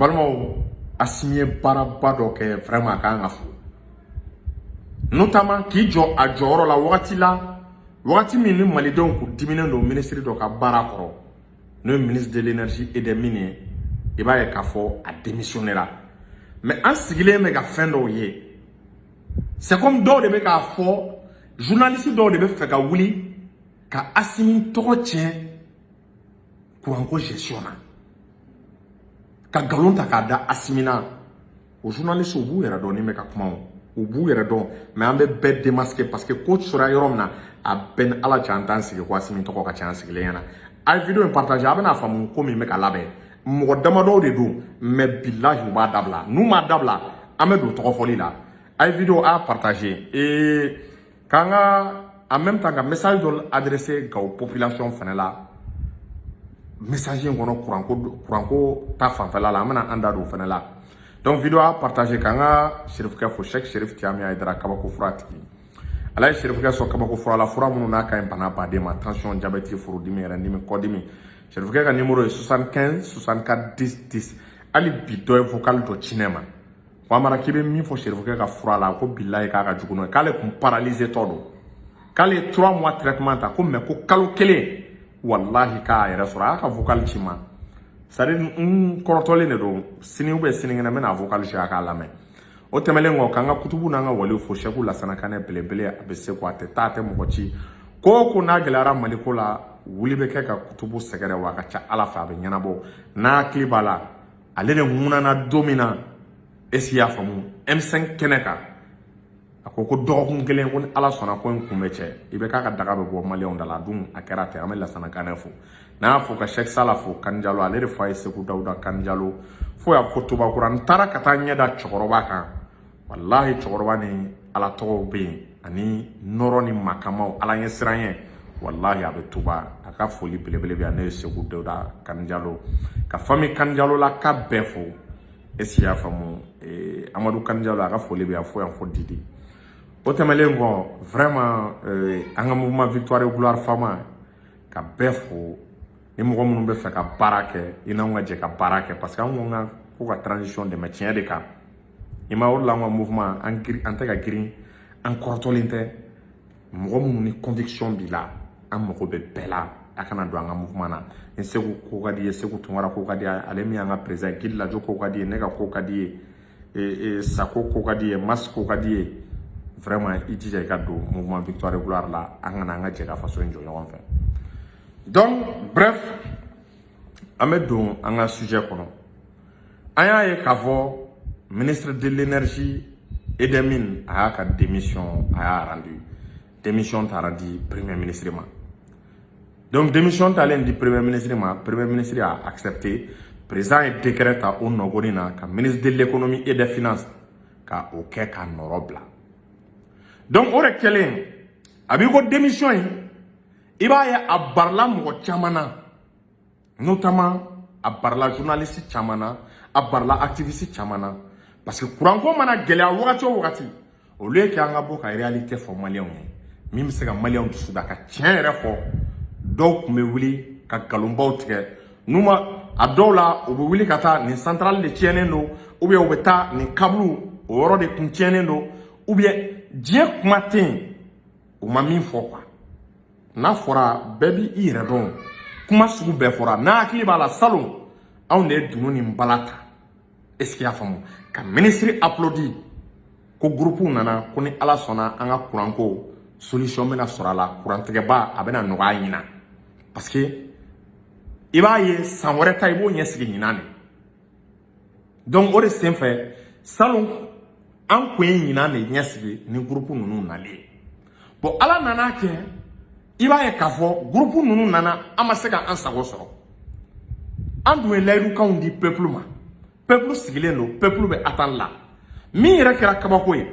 Balimaw, Assimi ye baaraba dɔ kɛ, vraiment a kan ka fo, notamment k'i jɔ a jɔyɔrɔ la wagati la, wagati min ni malidenw kun diminen don ministre dɔ ka baara kɔrɔ, n'o ye ministre de l'Énergie et des Mines ye. I b'a ye k'a fɔ a démissionnera, mais an sigilen bɛ ka fɛn dɔw ye, c'est comme dɔw de bɛ k'a fɔ, journaliste dɔw de bɛ fɛ ka wuli ka Assimi tɔgɔ tiɲɛ kuranko gestion na, ka nkalon ta k'a da Assimi na. O journaliste, u b'u yɛrɛ dɔn ni bɛ ka kuma, o u b'u yɛrɛ dɔn, mais an bɛ bɛɛ démasquer, parce que ko sɔrɔ yɔrɔ min na, a bɛɛ ni Ala cɛ, an t'an sigi ko Assimi tɔgɔ ka ca an sigilen ɲɛna. A ye vidéo in partager, a bɛna faamu ko min bɛ ka labɛn. Mɔgɔ damadɔw de don, mais bilahi, u b'a dabila. N'u m'a dabila, an bɛ don tɔgɔfɔli la. A ye vidéo a partager et k'an ka en même temps ka message dɔ adresser Gawo population fɛnɛ la. Message in kɔnɔ, kuranko ta fanfɛla la, an bɛna an da don o fɛnɛ la. Donc vidéo a partager, k'an ka Serifukɛ fo, Cheikh Serif Tiami Ayidara, kabako fura tigi. Ala ye Serifukɛ sɔn kabako fura la, fura minnu n'a ka ɲi bana baden ma: tension, diabète, furudimi, yɛrɛdimi, kɔdimi. Serifukɛ ka numéro ye 75 64 10 10. Hali bi dɔ ye vocal dɔ ci ne ma ko Amara, k'i bɛ min fɔ Serifukɛ ka fura la, ko bilayi, k'a ka jugu n'o ye, k'ale kun paralysé tɔ don, k'ale ye 3 mois traitement ta, ko mais ko kalo kelen, walahi, k'a yɛrɛ sɔrɔ. A y'a ka vocal ci ma, c'est à dire n kɔrɔtɔlen de don. Sini ou bien sinikɛnɛ, n bɛna vocal ci a k'a lamɛn. O tɛmɛnen kɔ, k'an ka kutubu n'an ka waliw fo, Sɛku Lasana Kanɛ belebele, a bɛ se ko a tɛ taa, a tɛ mɔgɔ ci. Ko o ko n'a gɛlɛyara Maliko la, wuli bɛ kɛ ka kutubu sɛgɛrɛ, wa a ka ca Ala fɛ, a bɛ ɲɛnabɔ. N'a hakili b'a la, ale de ŋunana don min na, est ce que i y'a faamu, M5 kɛnɛ kan, a ko ko dɔgɔkun kelen, ko ni Ala sɔnna, ko in kun bɛ cɛ, i bɛ k'a ka daga bɛ bɔ maliyɛnw da la. Dun a kɛra ten. An bɛ Lasana Kanɛ fo, n'a y'a fo ka Sɛki Sala fo, Kanijalo, ale de fa ye Segu Dawuda Kanijalo fo y'a fɔ Tubakura. N taara ka taa ɲɛ da cɛkɔrɔba kan, walahi, cɛkɔrɔba ni Ala tɔgɔw bɛ yen ani nɔrɔ ni makamaw, Ala ɲɛ siran ye, walahi, a bɛ Tuba. A ka foli belebele bɛ yan. Ne ye Segu Dawuda Kanijalo ka famille Kanijalo la ka bɛɛ fo. Est ce que i y'a faamu? Amadu Kanijalo, a ka foli bɛ yan fo yan fo Didi. O tɛmɛnen kɔ, vraiment, an ka mouvement Victoire et Gloire Fama, ka bɛɛ fo. Ni mɔgɔ minnu bɛ fɛ ka baara kɛ, i n'anw ka jɛ ka baara kɛ, parce que an ko ka ko ka transition dɛmɛ tiɲɛ de kan. I ma, o de la an ka mouvement, an girin, an tɛ ka girin, an kɔrɔtɔlen tɛ. Mɔgɔ minnu ni conviction b'i la, an mago bɛ bɛɛ la, a kana don an ka mouvement na. Ni Segu ko ka di ye, Segu Tunkara ko ka di ye, ale min y'an ka président, Gili Lajo ko ka di ye, ne ka ko ka di ye, Sako ko ka di ye, Mas ko ka di ye, vraiment, i jija i ka don mouvement Victoire et Gloire la, an kana an ka jɛ ka faso in jɔ ɲɔgɔn fɛ. Donc bref, an bɛ don an ka sujet kɔnɔ. An y'a ye k'a fɔ ministre de l'Énergie et des Mines, a y'a ka démission, a y'a rendu, démission taara di premier ministre ma. Donc démission talen di premier ministre ma, premier ministre a accepté, président ye décret ta o nɔgɔnin na ka ministre de l'Économie et des Finances ka o kɛ ka nɔrɔ bila. Donc o de kɛlen, a b'i ko démission in, i b'a ye a barila mɔgɔ caman na, notamment a barila journaliste caman na, a barila activiste caman na, parce que kuranko mana gɛlɛya wagati o wagati, au lieu que an ka bɔ ka réalité fɔ maliyɛnw ye, min bɛ se ka maliyɛnw dusu da ka tiɲɛ yɛrɛ fɔ, dɔw tun bɛ wuli ka nkalonbaw tigɛ. N'u ma a dɔw la, u bɛ wuli ka taa nin centrale de tiɲɛnen don, ou bien u bɛ taa nin câble, o yɔrɔ de kun tiɲɛnen don, ou bien diɲɛ kuma tɛ yen u ma min fɔ quoi. N'a fɔra bɛɛ b'i i yɛrɛ dɔn, kuma sugu bɛɛ fɔra. N'a hakili b'a la, salon anw de ye dunun ni bala ta, est ce que i y'a faamu, ka ministre applaudi ko groupe nana, ko ni Ala sɔnna, an ka kuranko solution bɛna sɔrɔ a la, kurantigɛba a bɛna nɔgɔya ɲina, parce que i b'a ye san wɛrɛ ta, i b'o ɲɛsigi ɲinan de. Donc o de senfɛ, salon an kun ye ɲinan de ɲɛsigi ni groupe ninnu nalen. Bon, Ala nana kɛ, i b'a ye k'a fɔ groupe ninnu nana, an ma se ka an sago sɔrɔ. An dun ye layidukanw di peuple ma, peuple sigilen don, peuple bɛ attente la. Min yɛrɛ kɛra kabako ye,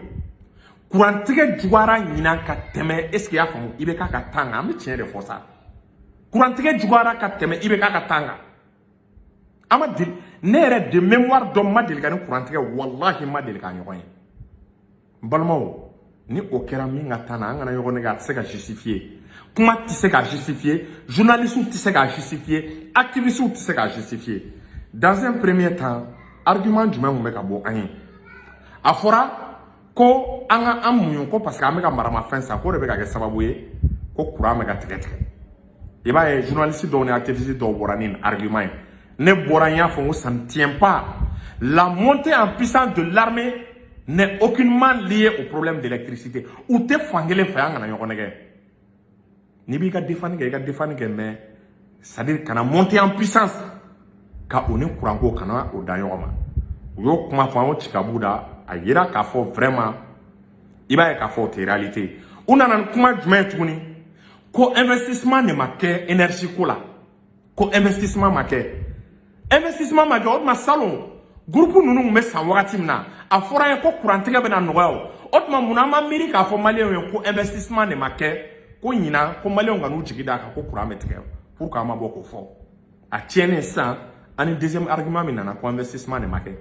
kurantigɛ juguyara ɲinan ka tɛmɛ, est ce que i y'a faamu, i bɛ k'a ka temps kan. An bɛ tiɲɛ de fɔ sa, kurantigɛ juguyara ka tɛmɛ i bɛ k'a ka temps kan. An ma deli, ne yɛrɛ de mémoire dɔ ma deli ka ni kurantigɛ, walahi, ma deli ka ɲɔgɔn ye. N balimaw, ni o kɛra min ka temps na, an kana ɲɔgɔn nɛgɛ, a tɛ se ka justifier, kuma tɛ se ka justifier, journalistes tɛ se ka justifier, activistes tɛ se ka justifier. Dans un premier temps, Argument jumɛn tun bɛ ka bɔ an ye? A fɔra ko an ka an muɲu, ko parce que an bɛ ka maramafɛn san, k'o de bɛ ka kɛ sababu ye ko courant bɛ ka tigɛ tigɛ. I b'a ye, journaliste dɔw ni activiste dɔw bɔra ni argument ye. Ne bɔra, n y'a fɔ ko ça ne tient pas. La montée en puissance de l'armée n'est aucunement liée au problème d'électricité. U tɛ fankelen fɛ. An kana ɲɔgɔn nɛgɛ. N'i b'i ka défendre kɛ, i ka défendre kɛ, mais c'est à dire kana monter en puissance ka o ni courant ko kana o da ɲɔgɔn ma. U y'o kuma fɔ, an y'o ci ka b'u da. A yira k'a fɔ vraiment, i b'a ye k'a fɔ o tɛ réalité. U nana ni kuma jumɛn ye tuguni? Ko investissement de ma kɛ énergie ko la, ko investissement ma kɛ, investissement ma kɛ. O tuma, salon groupe ninnu tun bɛ san wagati min na, a fɔra an ye ko kurantigɛ bɛna nɔgɔya. O tuma, mun an ma miiri k'a fɔ maliyɛnw ye ko investissement de ma kɛ, ko ɲinan ko maliyɛnw ka n'u jigi d'a kan ko courant bɛ tigɛ? Pour que an ma bɔ k'o fɔ, a tiɲɛnen sisan. Ani deuxième argument min nana, ko investissement de ma kɛ,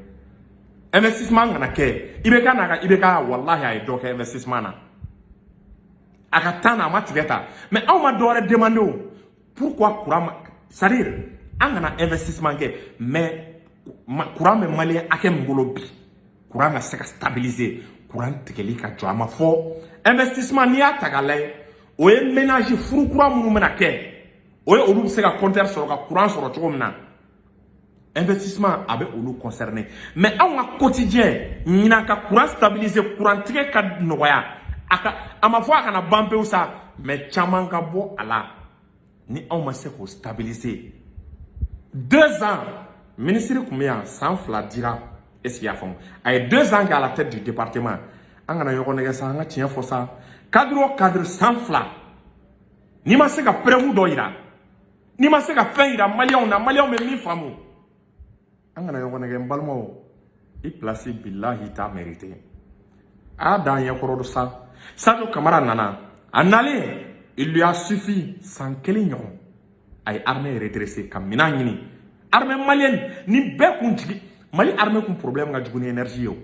investissement kana kɛ. IBK n'a ka IBK, walahi, a ye dɔ kɛ investissement na a ka temps na, a ma tigɛ ta. Mais anw ma dɔwɛrɛ demander o. Pourquoi courant ma, c'est à dire an kana investissement kɛ, mais courant bɛ maliyɛn hakɛ min bolo bi, courant ka se ka stabiliser, courant tigɛli ka jɔ? A ma fɔ investissement. N'i y'a ta k'a lajɛ, o ye ménage furu kura minnu bɛna kɛ, o ye olu bɛ se ka compteur sɔrɔ ka courant sɔrɔ cogo min na, investissement a bɛ olu concerner. Mais anw ka quotidien, ɲinan ka courant stabiliser, courant tigɛ ka nɔgɔya, a ka, a ma fɔ a kana ban pewu sa, mais caman ka bɔ a la. Ni anw ma se k'o stabiliser, 2 ans ministre tun bɛ yan, san 2 dira. Est ce que i y'a faamu? A ye 2 ans kɛ à la tête du département. An kana ɲɔgɔn nɛgɛ sa, an ka tiɲɛ fɔ sa. Cadre o cadre, san 2, n'i ma se ka preuve dɔ yira, n'i ma se ka fɛn yira maliyɛnw na, maliyɛnw bɛ min faamu, an kana ɲɔgɔn nɛgɛ. N balimaw, i place, bilahi, t'a mérité. A y'a dan ɲɛkɔrɔ sa. Sadio Kamara nana, a nalen, il lui a suffi san kelen ɲɔgɔn, a ye armée redressé ka minɛn ɲini. Armée malienne ni bɛɛ kun jigi, Mali armée kun problème ka jugu ni énergie ye. O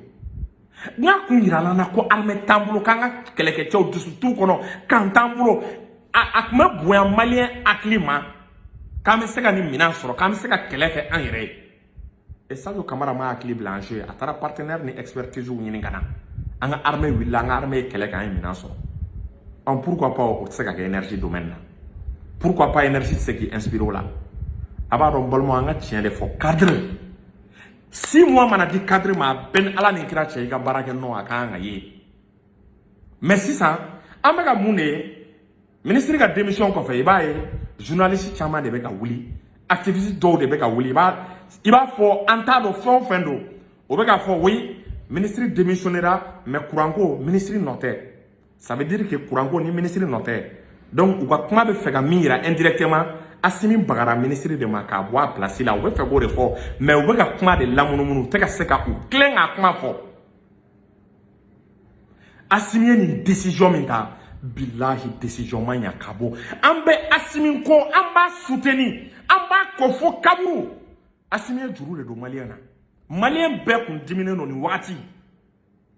n'a kun yirala na ko armée t'an bolo, k'an ka kɛlɛkɛcɛw dusu t'u kɔnɔ, kan t'an bolo, a tun bɛ bonya maliyɛn hakili ma k'an bɛ se ka nin minɛn sɔrɔ, k'an bɛ se ka kɛlɛ kɛ an yɛrɛ ye. Et Sadio Kamara ma hakili bila en jeu, a taara partenaire ni expertise ɲini ka na. An ka armée wulila, an ka armée ye kɛlɛ kɛ, an ye minɛn sɔrɔ. Ɔn, pourquoi pas o tɛ se ka kɛ énergie domaine na? Pourquoi pas énergie tɛ se k'i inspirer o la? A b'a dɔn, n balimaw, an ka tiɲɛ de fɔ. Cadre, 6 mois mana di cadre ma, a bɛɛ ni Ala ni kira cɛ, i ka baara kɛ nɔ, a kan ka ye. Mais sisan an bɛ ka mun de ye? Ministre ka démission kɔfɛ, i b'a ye journaliste caman de bɛ ka wuli, activiste dɔw de bɛ ka wuli. I b'a fɔ an t'a dɔn fɛn o fɛn don, o bɛ k'a fɔ: oui, ministre démissionnera, mais courant ko, ministre nɔ tɛ. Ça veut dire que courant ko ni ministre nɔ tɛ. Donc u ka kuma bɛ fɛ ka min yira indirectement, Asimi bagara ministre de ma k'a bɔ a place la. U bɛ fɛ k'o de fɔ, mais u bɛ ka kuma de lamunumunu, u tɛ ka se ka u tilen k'a kuma fɔ. Asimi ye nin décision min ta, bilahi, décision ma ɲa ka bɔ. An bɛ Asimi kɔ, an b'a soutenir, an b'a kɔ fo kaburu. Asimi ye juru de don maliyɛn na. Maliyɛn bɛɛ kun diminen don nin wagati.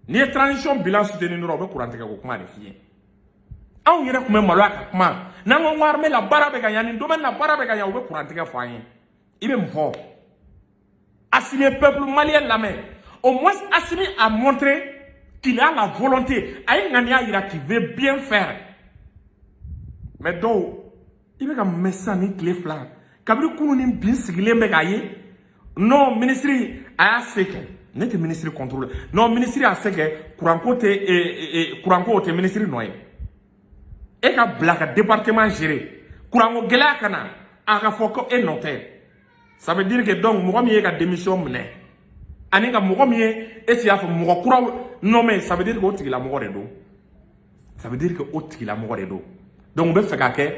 N'i ye transition bilan soutenir dɔrɔn, u bɛ kurantigɛ ko kuma de f'i ye. Anw yɛrɛ tun bɛ maloya ka kuma n'an ko armée la baara bɛ ka ɲa, nin domaine na baara bɛ ka ɲa, u bɛ kurantigɛ fɔ an ye. I bɛ mun fɔ? Asimi ye peuple malien lamɛn. Au moins Asimi a montré qu'il a la volonté, a ye ŋaniya yira qu'il veut bien faire. Mais dɔw, i bɛ ka mɛn sisan ni tile 2, kabini kunun ni bin sigilen bɛ k'a ye. Non, ministre a y'a se kɛ, ne tɛ ministre contrôle. Non, ministre y'a se kɛ, kuranko tɛ, kuranko o tɛ ministre nɔ ye. E ka bila ka département gérer, kuranko gɛlɛya ka na, a ka fɔ ko e nɔ tɛ, ça veut dire que donc mɔgɔ min ye ka démission minɛ ani ka mɔgɔ min ye, e si y'a fɔ mɔgɔ kura nommé, ça veut dire que o tigilamɔgɔ de don. Ça veut dire que o tigilamɔgɔ de don. Donc u bɛ fɛ ka kɛ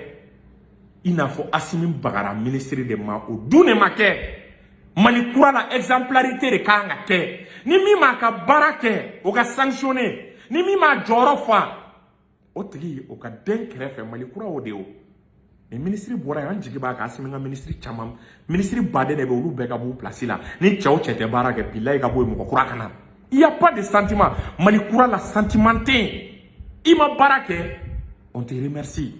i n'a fɔ Asimi bagara ministre de ma. O dun de ma kɛ. Mali kura la, exemplarité de kan ka kɛ. Ni min m'a ka baara kɛ, o ka sanctionner. Ni min m'a jɔyɔrɔ fa, o tigi o ka den kɛrɛfɛ. Mali kura, o de ye o. Ni ministre bɔra yen, an jigi b'a kan Asimi ka ministre caman, ministre baden de bɛ, olu bɛɛ ka b'u place la. Ni cɛw cɛ tɛ baara kɛ, bilayi, ka bɔ yen, mɔgɔ kura ka na. Il y a pas de sentiment. Mali kura la, sentiment tɛ yen. I ma baara kɛ, on te remercie.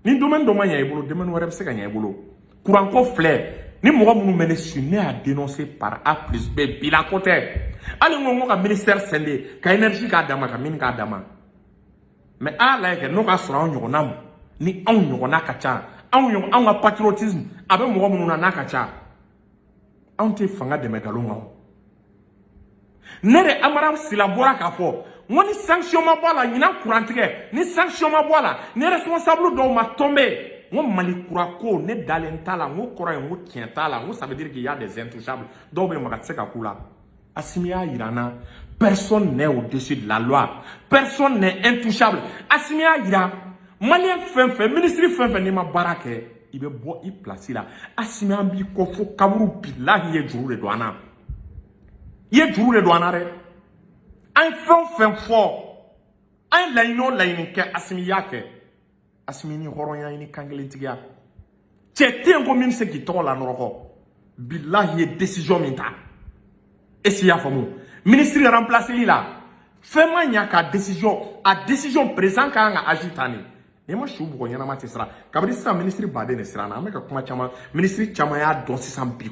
Ni domaine dɔ ma ɲɛ i bolo, domaine wɛrɛ bɛ se ka ɲɛ i bolo. Kuranko filɛ. Ni mɔgɔ minnu bɛ ne su, ne y'a dénoncé par A plus B. Bila ko tɛ. Hali n ko n ko ka ministère scinder, ka énergie k'a dama, ka mine k'a dama. Mais a y'a lajɛ kɛ, n'o ka sɔrɔ anw ɲɔgɔnna ma, ni anw ɲɔgɔnna ka ca, anw ɲɔgɔn, anw ka patriotisme a bɛ mɔgɔ minnu na, n'a ka ca, anw tɛ fanga dɛmɛ nkalon kan. O ne de, Amara Sila, bɔra k'a fɔ n ko ni sanction ma bɔ a la ɲinan kurantigɛ, ni sanction ma bɔ a la, ni responsable dɔw ma tomber, n ko Mali kura ko, ne dalen t'a la. N ko kɔrɔ ye n ko tiɲɛ t'a la. N ko ça veut dire qu'il y a des intouchables. Dɔw bɛ yen, maga tɛ se ka k'u la. Assimi y'a yira n na, personne n'est au-dessus de la loi, personne n'est intouchable. Assimi y'a yira, malien fɛn fɛn, ministre fɛn fɛn, n'i ma baara kɛ, i bɛ bɔ i place la. Assimi, an b'i kɔ fo kaburu. Bilahi, i ye juru de don an na, i ye juru de don an na dɛ. An ye fɛn o fɛn fɔ, an ye laɲini o laɲini kɛ, Assimi y'a kɛ. Assimi, ni hɔrɔnya, ni kankelentigiya, cɛ tɛ yen ko min bɛ se k'i tɔgɔ lanɔrɔkɔ. Bilahi, ye décision min ta, est-ce que i y'a faamu? Ministre remplaceli la, fɛn ma ɲa ka décision, a décision, président ka kan ka agir tan de. N'i ma su bugɔ, ɲɛnama tɛ siran. Kabini sisan, ministre baden de siran na. An bɛ ka kuma caman, ministre caman y'a dɔn sisan bi,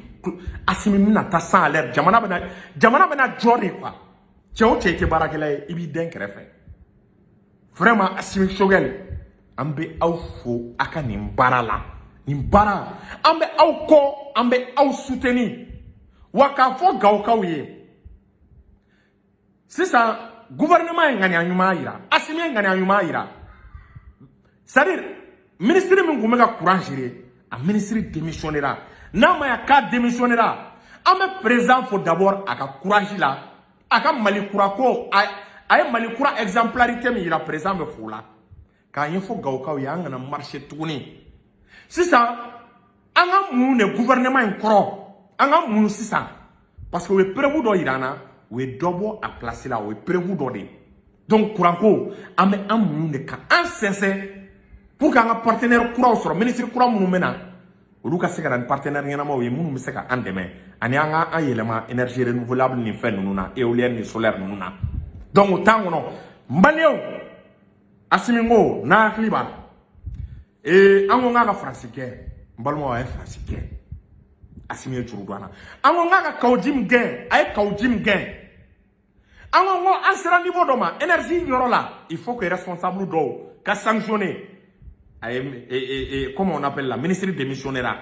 Assimi bɛna taa 100 à l'heure. Jamana bɛna jɔ de quoi. Cɛ o cɛ, i tɛ baarakɛla ye, i b'i den kɛrɛfɛ. Vraiment, Assimi, Choguel, an bɛ aw fo a ka nin baara la. Nin baara, an bɛ aw kɔ, an bɛ aw soutenir. Wa k'a fɔ Gawokaw ye sisan, gouvernement ye ŋaniya ɲuman yira, Assimi ye ŋaniya ɲuman yira. C'est à dire, ministre min tun bɛ ka courant gérer, a ministre démissionnera. N'a ma ya k'a démissionnera, an bɛ président fo d'abord a ka courage la, a ka Mali kura ko, a ye Mali kura exemplarité min yira, président bɛ fo la. K'a ɲɛfɔ Gawokaw ye, an kana marcher tuguni sisan. An ka mun de gouvernement in kɔrɔ? An ka mun sisan? Parce que u ye preuve dɔ yira an na, u ye dɔ bɔ a place la, o ye preuve dɔ de ye. Donc kuranko, an bɛ an muɲu de ka an sɛnsɛn pour que an ka partenaire kuraw sɔrɔ. Ministre kura minnu bɛ na, olu ka se ka na ni partenaire ɲɛnamaw ye minnu bɛ se ka an dɛmɛ, ani an ka an yɛlɛma énergie renouvelable ni fɛn ninnu na, éolienne ni solaire ninnu na. Donc o t'an kɔnɔ, maliyɛnw. Assimi ko n'a hakili b'a la, an ko k'a ka Faransi gɛn. N balimaw, a ye Faransi gɛn. Assimi ye juru don an na. An ko k'a ka Kaou Djim gɛn, a ye Kaou Djim gɛn. An ko an sera niveau dɔ ma énergie yɔrɔ la, il faut que responsable dɔw ka sanctionner. A ye, comment on appelle, la ministre démissionnera.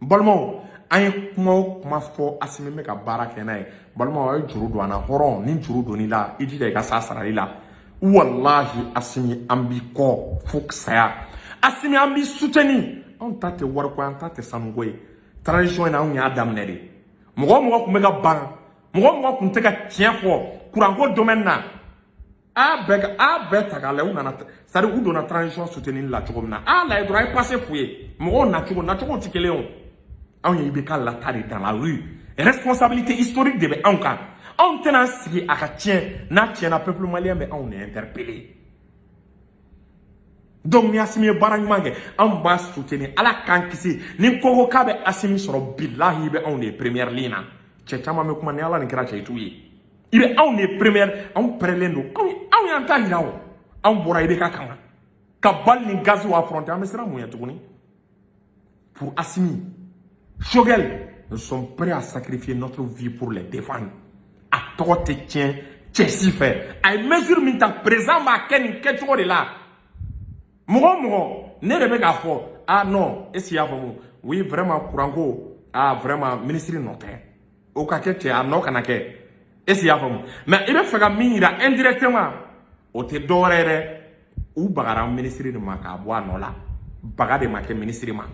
N balimaw, an ye kuma o kuma fɔ, Assimi bɛ ka baara kɛ n'a ye. Balimaw, a ye juru don an na. Hɔrɔn, ni juru donn'i la, i jija i ka s'a sarali la. Walahi, Assimi, an b'i kɔ fo saya. Assimi, an b'i soutenir. Anw ta tɛ wariko ye, an ta tɛ sanuko ye. Transition in na, anw y'a daminɛ de. Mɔgɔ o mɔgɔ tun bɛ ka ban, mɔgɔ o mɔgɔ tun tɛ ka tiɲɛ fɔ kuranko domaine na, a bɛɛ, a bɛɛ ta k'a lajɛ, u nana, c'est à dire u donna transition soutenir la cogo min na, a lajɛ dɔrɔn, a ye passé f'u ye. Mɔgɔw nacogo nacogo tɛ kelen ye o. Anw ye IBK lata de dans la rue. Responsabilité historique de bɛ anw kan. Anw tɛna sigi a ka tiɲɛ. N'a tiɲɛna, peuple malien bɛ anw de interpeller. Donc ni Assimi ye baara ɲuman kɛ, anw b'a soutenir. Ala k'an kisi ni ko ko k'a bɛ Assimi sɔrɔ, bilahi, i bɛ anw de ye première ligne na. Cɛ caman bɛ kuma, ni Ala nin kɛra cɛ, i t'u ye. I bɛ anw de ye première. Anw pɛrɛlen don, anw y'an ta yira o. Anw bɔra IBK kama ka bali ni gaziw affronter. An bɛ siran mun ye tuguni? Pour Assimi, Choguel, nous sommes prêts à sacrifier notre vie pour les défendre. A tɔgɔ tɛ tiɲɛ cɛ si fɛ. A ye mesure min ta, président b'a kɛ nin kɛcogo de la. Mɔgɔ o mɔgɔ, ne de bɛ k'a fɔ, ah non, est ce que i y'a faamu? Oui, vraiment, courant ko, ah vraiment, ministre nɔ tɛ, o ka kɛ cɛ, a nɔ kana kɛ. Est ce que i y'a faamu? Mais i bɛ fɛ ka min yira indirectement, o tɛ dɔwɛrɛ ye dɛ. U bagara ministre de ma k'a bɔ a nɔ la. Baga de ma kɛ ministre ma,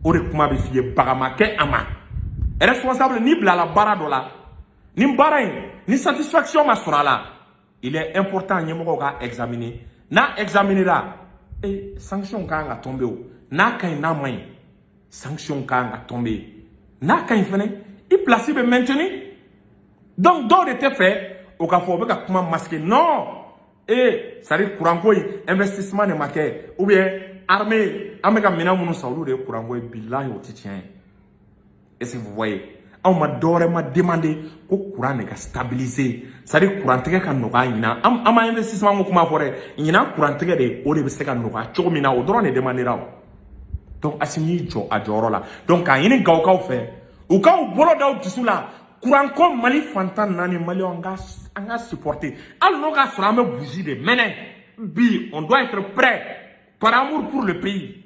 o de kuma bɛ f'i ye. Baga ma kɛ a ma. Responsable, n'i bilala baara dɔ la, ni baara in ni satisfaction ma sɔrɔ a la, il est important ɲɛmɔgɔw ka examiner. N'a examinera, sanction ka kan ka tomber. O n'a ka ɲi, n'a ma ɲi, sanction ka kan ka tomber. N'a ka ɲi fɛnɛ, i place bɛ maintenir. Donc dɔw de tɛ fɛ o ka fɔ, o bɛ ka kuma masquer. Non, c'est à dire courant ko in, investissement de ma kɛ, ou bien armée, an bɛ ka minɛn minnu san, olu de ye courant ko ye. Bilahi, o tɛ tiɲɛ ye. Est-ce que vous voyez? Anw ma dɔwɛrɛ ma demander ko courant de ka stabiliser, c'est à dire courant tigɛ ka nɔgɔya ɲinan. An ma investissement ko kuma fɔ dɛ. Ɲinan courant tigɛ de, o de bɛ se ka nɔgɔya cogo min na, o dɔrɔn de demandera. O Donc Assimi y'i jɔ a jɔyɔrɔ la. Donc k'a ɲini Gawokaw fɛ, u k'aw bolo da u dusu la. Kuranko, Mali fantan naani, Maliyɛnw, an ka supporter. Hali n'o k'a sɔrɔ an bɛ bougie de mɛnɛ bi, on doit être prêt par amour pour le pays,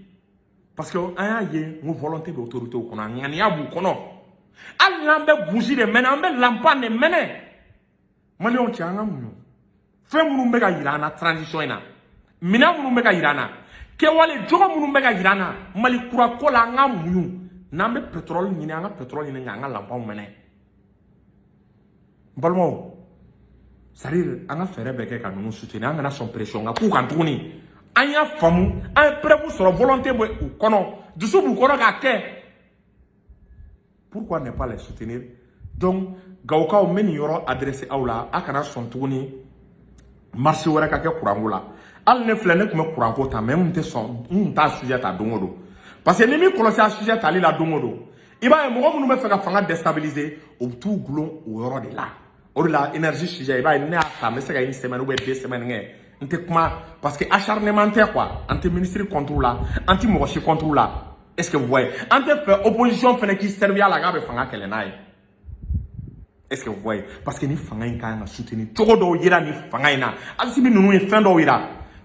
parce que an y'a ye n ko volonté bɛ autorité kɔnɔ, a ŋaniya b'u kɔnɔ. Hali n'an bɛ bougie de mɛnɛ, an bɛ lanpan de mɛnɛ, Maliyɛnw cɛ, an ka muɲu. Fɛn minnu bɛ ka yira an na transition in na, minɛn minnu bɛ ka yira an na, kɛwale jogo minnu bɛ ka yira an na Mali kura ko la, an ka muɲu. N'an bɛ pétrole ɲini, an ka pétrole ɲini k'an ka lanpanw mɛnɛ. N balimaw, c'est à dire an ka fɛɛrɛ bɛɛ kɛ ka ninnu soutenir. An kana sɔn pression ka k'u kan tuguni. An y'a faamu, an ye preuve sɔrɔ, volonté bɛ u kɔnɔ, dusu b'u kɔnɔ k'a kɛ. Pourquoi ne pas les soutenir? Donc Gawokaw, n bɛ nin yɔrɔ adressé aw la. A kana sɔn tuguni marche wɛrɛ ka kɛ kuranko la. Hali ne filɛ, ne tun bɛ kuranko ta, mais n tun tɛ sɔn, n tun t'a sujet ta don o don, parce que ni min kɔlɔsi a sujet tali la don o don, i b'a ye mɔgɔ minnu bɛ fɛ ka fanga déstabiliser, u bɛ t'u gulon o yɔrɔ de la. O de la, énergie sujet, i b'a ye ne y'a ta, n bɛ se ka une semaine ou bien 2 semaines kɛ n tɛ kuma, parce que acharnement tɛ quoi. An tɛ ministre contre la, an tɛ mɔgɔ si contre la. Est ce que vous voyez? An tɛ fɛ opposition fɛnɛ k'i servir a la k'a bɛ fanga kɛlɛ n'a ye. Est ce que vous voyez? Parce que ni fanga in ka kan ka soutenir, cogo dɔw yira ni fanga in na. Assimi ninnu ye fɛn dɔw yira,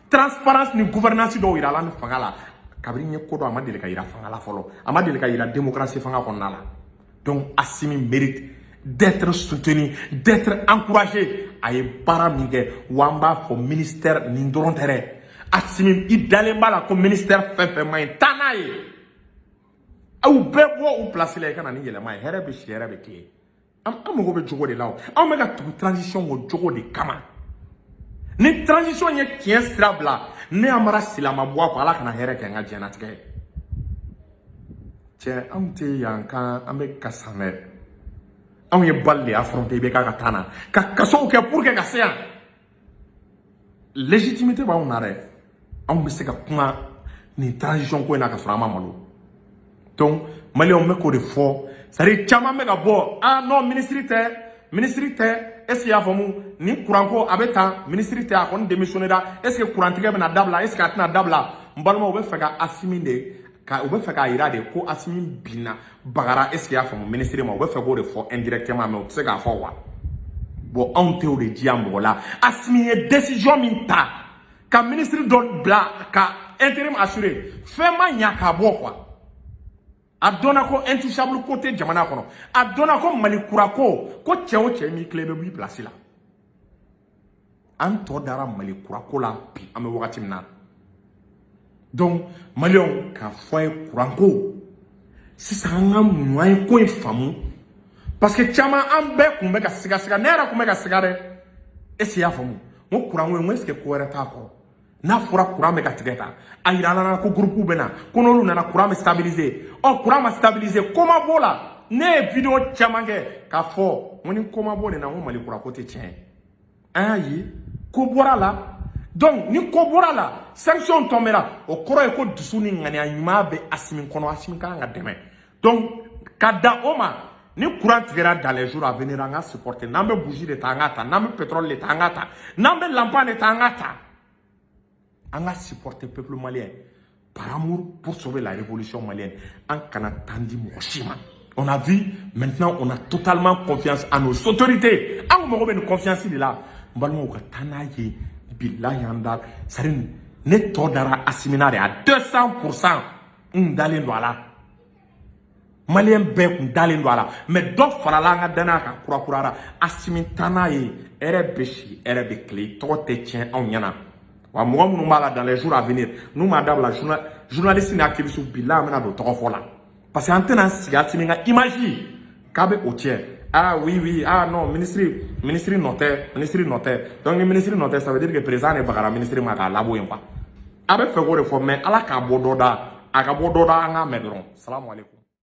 transparence ni gouvernance dɔw yira la ni fanga la. Kabini n ye ko dɔn, a ma deli ka yira fanga la fɔlɔ, a ma deli ka yira démocratie fanga kɔnɔna la. Donc Assimi mérite d'être soutenu, d'être encouragé. A ye baara min kɛ, wa an b'a fɔ ministère nin dɔrɔn tɛ dɛ. Assimi, i dalen b'a la ko ministère fɛn fɛn man ɲi, taa n'a ye, aw bɛɛ bɔ u place la, i ka na ni yɛlɛma ye. Hɛrɛ bɛ si, hɛrɛ bɛ tile. An mago bɛ jogo de la. O anw bɛ ka tugu transition kɔ jogo de kama. Ni transition ye tiɲɛ sira bila, ne Amara Sila ma bɔ a kɔ, Ala kana hɛrɛ kɛ n ka diɲɛlatigɛ ye. Cɛ, anw tɛ yan kan, an bɛ ka san dɛ. Anw ye bali de affronter, i bɛ k'a ka taa na ka kasow kɛ pour que ka se yan. Légitimité b'anw na dɛ. Anw bɛ se ka kuma nin transition ko in na ka sɔrɔ an ma malo. Donc Maliyɛnw, bɛ k'o de fɔ, c'est à dire caman bɛ ka bɔ: ah non, ministre tɛ, ministre tɛ. Est ce que i y'a faamu? Ni courant ko a bɛ tan, ministre tɛ, a kɔni démissionné ra. Est ce que courant tigɛ bɛna dabila? Est ce que a tɛna dabila? N balimaw, u bɛ fɛ ka Assimi de ka, u bɛ fɛ k'a yira de ko Assimi binna bagara. Est ce que i y'a faamu? Ministre ma, u bɛ fɛ k'o de fɔ indirectement, mais u tɛ se k'a fɔ quoi. Bon, anw tɛ o de diya mɔgɔ la. Assimi ye décision min ta ka ministre dɔ bila ka intérim assuré, fɛn ma ɲa k'a bɔ quoi. A dɔnna ko intouchable ko tɛ jamana kɔnɔ. A dɔnna ko Mali kura ko, ko cɛ o cɛ m'i tilen, i bɛ bɔ i place la. An tɔ dara Mali kura ko la bi, an bɛ wagati min na. Donc Maliyɛnw, k'a fɔ a ye, kuran ko sisan, an ka muɲu, an ye ko in faamu, parce que caman, an bɛɛ kun bɛ ka siga siga. Ne yɛrɛ kun bɛ ka siga dɛ. Est ce que i y'a faamu? N ko kuran ko in, n ko est ce que ko wɛrɛ t'a kɔrɔ? N'a fɔra kuran bɛ ka tigɛ tan, a yira la ko groupe bɛ na, ko n'olu nana, kuran bɛ stabiliser. Ɔ, kuran ma stabiliser, ko ma b'o la. Ne ye vidéo caman kɛ k'a fɔ n ko ni ko ma bɔ nin na, n ko Mali kura ko tɛ tiɲɛ ye. An y'a ye ko bɔra la. Donc ni ko bɔra la, sanction tombera, o kɔrɔ ye ko dusu ni ŋaniya ɲuman bɛ Assimi kɔnɔ. Assimi kan ka dɛmɛ. Donc ka da o ma, ni courant tigɛra dans les jours à venir, an ka supporter. N'an bɛ bougie de ta, an ka ta. N'an bɛ pétrole de ta, an ka ta. N'an bɛ lampan de ta, an ka ta. An ka supporter, peuple malien, par amour pour sauver la révolution malienne. An kana tan di mɔgɔ si ma. On a vu maintenant, on a totalement confiance à nos autorités. An mago bɛ nin confiance de la. N balimaw, ka taa n'a ye, bilahi, an da, c'est à dire ne tɔ dara Assimi na de à 200%. N dalen don a la, Maliyɛn bɛɛ kun dalen don a la, mais dɔ farala an ka danaya kan kurakurara. Assimi, taa n'a ye, hɛrɛ bɛ si, hɛrɛ bɛ tile, tɔgɔ tɛ tiɲɛ anw ɲɛna. Wa mɔgɔ minnu b'a la, dans les jours à venir, n'u m'a dabila, journaliste ni activiste, bilahi, an bɛna don tɔgɔ fɔ la, parce que an tɛna sigi Assimi ka image k'a bɛ o tiɲɛ. Ah oui oui, ah non, ministre, ministre nɔ tɛ, ministre nɔ tɛ. Donc ni ministre nɔ tɛ, ça veut dire que président de bagara ministre ma k'a labɔ yen quoi. A bɛ fɛ k'o de fɔ, mais Ala k'a bɔ dɔ da, a ka bɔ dɔ da, an k'a mɛn dɔrɔn. Salamu aleykum.